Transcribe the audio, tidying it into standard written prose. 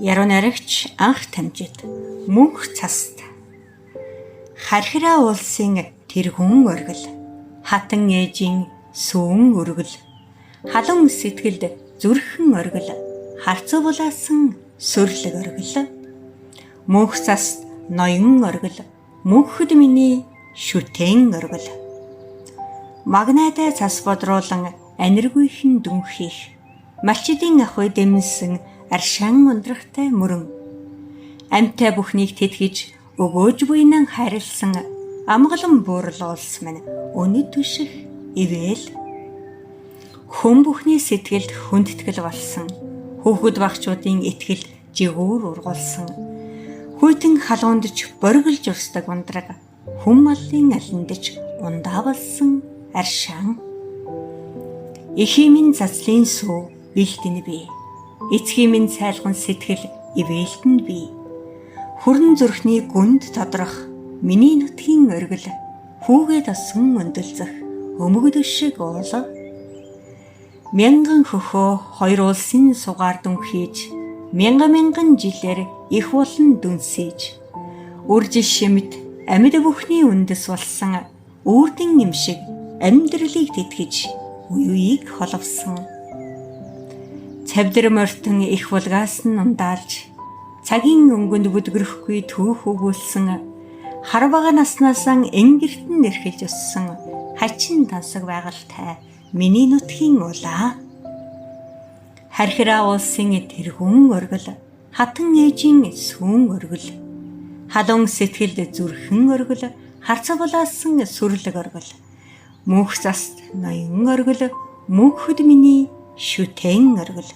Яруу найрагч анх тамжид мөнх цаст Хархираа уулсын тэргүүн оргил, хатан ээжийн сүүн өргөл, халуун сэтгэлд зүрхэн оргил, харцуу булаасан сүрлэг оргил, мөнх цаст ноён оргил, мөнхөд миний шүтэн оргил. Магнайтай цас бодруулан аниргүйхэн дүнхийх, малчидын ахуй дэмнсэн аршаан ундрахтай мөрөн. Амьтай бүхнийг тэтгэж өгөөж буйнан хайрлсан амгалан буурал улс минь өнөд түших ивэл. Хүн бүхний сэтгэлд хүндэтгэл болсон, хүүхэд багчуудын итгэл жигүүр ургуулсан. Хүйтэн халуундч боргилж урсдаг ундраг, хүн малын алиндч ундаа болсон аршаан. Эхийн минь цацлын сүү бэлтэн би. Эцгийн минь цайлган сэтгэл ивээлтэн би. Хүрэн зүрхний гүнд тодрох миний нутгийн оргил, хүүгээд осон өндөлзөх өмгөд шиг уул. Мянган хөхөө хоёр улсын сугаар дүнхийж, мянган мянган жилээр их булан дүнсэж, үржил шимт амьд бүхний үндэс болсон үрдэн юм шиг амьдралыг тэтгэж үе үеийг холовсон. Цавдир мортон их булгаас нь ундаалж, цагийн өнгөнд бүдгэрхгүй түүх өгүүлсэн, хар бага наснаасаа энгэртэн нэрхэлж өссөн хачин тансаг байгальтай миний нутгийн улаа. Хархираа уулсын тэргүүн оргил, хатан ээжийн сүүн оргил, халуун сэтгэлд зүрхэн оргил, харцаа булаасан сүрлэг оргил, мөнх заст ноён оргил, мөнхөд миний шүтэн оргил.